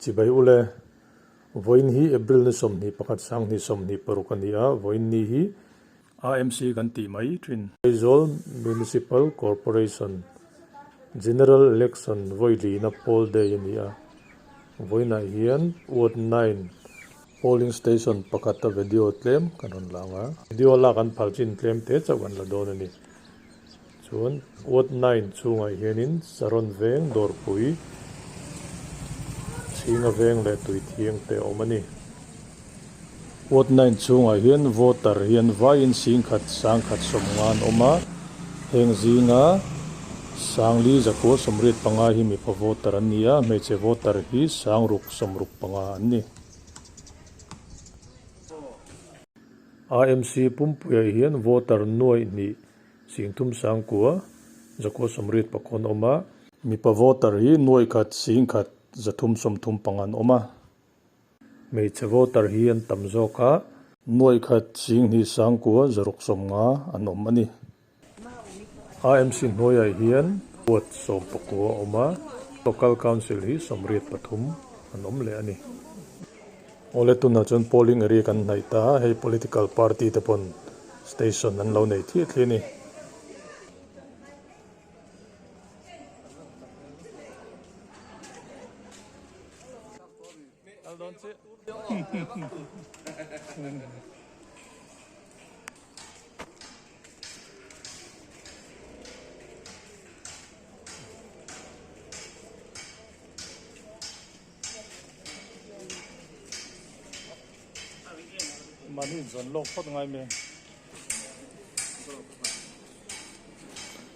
Chibai ule, vawiin hi April ni 21 2026 a ni a, vawiin ni hi AMC kan tih mai thin. Aizawl Municipal Corporation General Election vawi lina poll day a ni a, vawiinah hian Ward 9 Polling station pakhata video tlem kan rawn lang a. Video lak an phal chin tlem te chauh kan la dawn a ni. Chuan Ward 9 chhungah hianin Saron veng dawrpui chhinga veng leh tui thiang te a awm a ni. Ward 9 chhungah hian voter hian vaiin singkhat sangkhat sawmnga an awm a. Heng zinga sangli zakua 85 hi mipa voter an ni a, hmeichhe voter hi sangruk 65 an ni. AMC pumpuiah hian voter nuaih hnih singthum sangkua zakua 84 an awm a. Mipa voter hi nuaih khat singkhat 335 an awm a. Hmeichhe voter hi an tam zawk a. Nuaih khat singhnih sangkua 690 an awm a ni. AMC hnuaiah hian ward 19 a awm a, Local Council hi 83 an awm leh a ni. Awle tunah chuan polling area kan hnaih ta a, hei political party te pawn station an lo nei thliah thliah a ni. Mahni inzawn lawk phawt ngai mai.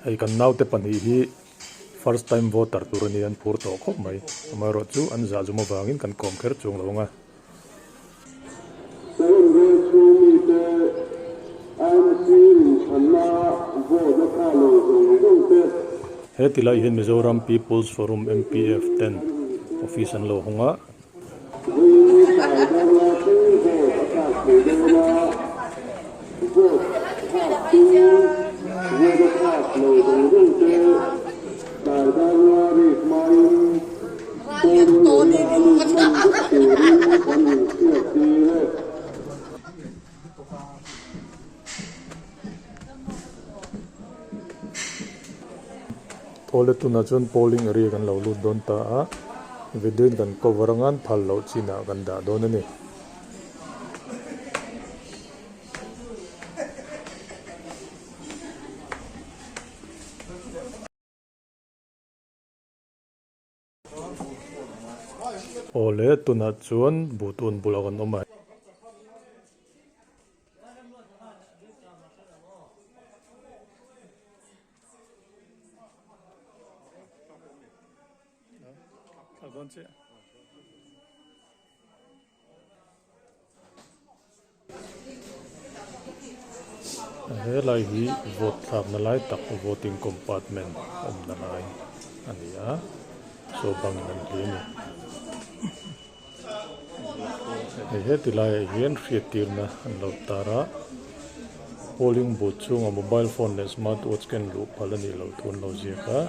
Hei kan naute pahnih hi first time voter tur a ni an phur tawh khawp mai. Amaherawhchu an zah zum avangin kan kawm kher chuang lo ang a. Saron rel chhung mite IMC inchhanna vote a tha lo zawng zawng te. He ti lai hian Mizoram People's Forum, MPF, ten office an lo hawng a. Vawiin tlai darla thleng vote a thlak thei dawn a, vote thlak tum vote a thlak lo zawng zawng te tlai darla rik hmain Polling area a lut hman vek turin kan inhriat tir e. Awle tunah chuan polling area kan lo lut dawn ta a, video in kan cover anga an phal loh chinah kan dah dawn a ni. Awle tunah chuan buhtun bulah kan awm a. Helai hi vote thlakna lai tak voting compartment awmna lai a ni a saw bangin an hli a ni. Hei heti laiah hian hriattirna an lo tar a polling booth chhungah mobile phone leh smart watch ken luh phal a nih loh thu an lo ziak a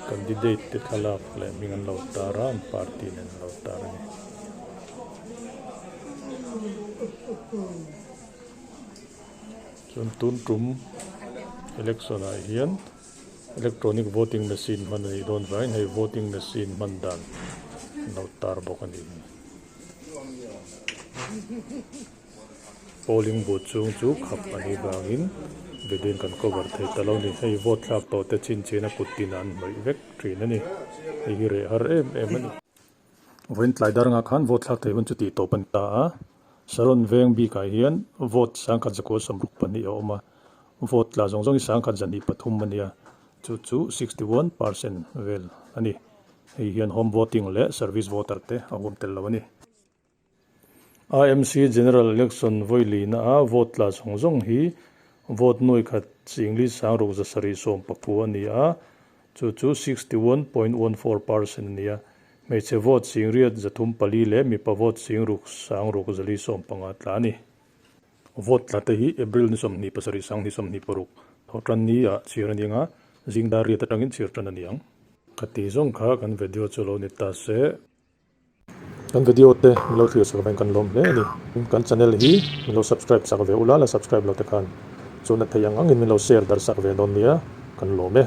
candidate te thlalak leh hming an lo tar a an party nen an lo tar a ni. Chuan tun tum election ah hian electronic voting machine hman a nih dawn vangin hei voting machine hman dan an lo tar bawk a ni. Polling booth chhung chu khap a nih vangin video in kan cover thei ta lo a ni. Hei vote thlak tawh te chhinchhiahna kut tin ah an hnawih vek thin a ni. Hei hi reh har em em a ni. Vawiin tlai dar ngah khan vote thlak thei hun chu tih tawp a ni ta a, Saron veng bikah hian vote 1162 a awm a, vote tla zawng zawng hi 1123 a ni a, chu chu 61% vel a ni. Hei hian home voting leh service voter te a huam tel lo a ni. AMC General Election vawi lina a vote tla zawng zawng hi vote nuai khat chingli sangruk 719 a ni a, chu chu 61.14% a ni a. Hmeichhe vote 834 leh mipa vote 6,645 tla a ni. Vote tla te hi April ni 27 2026 thawhtan ni ah chhir a ni ang a, zing dar riat atangin chhir tan a ni ang. Ka tih zawng kha kan video chu lo ni ta se. Kan video te min lo thlir sak veng kan lawm hle a ni. Kan channel hi min lo subscribe sak ve ula, la subscribe lo te khan chuan a thei ang angin min lo share darh sak ve dawn nia, kan lawm e.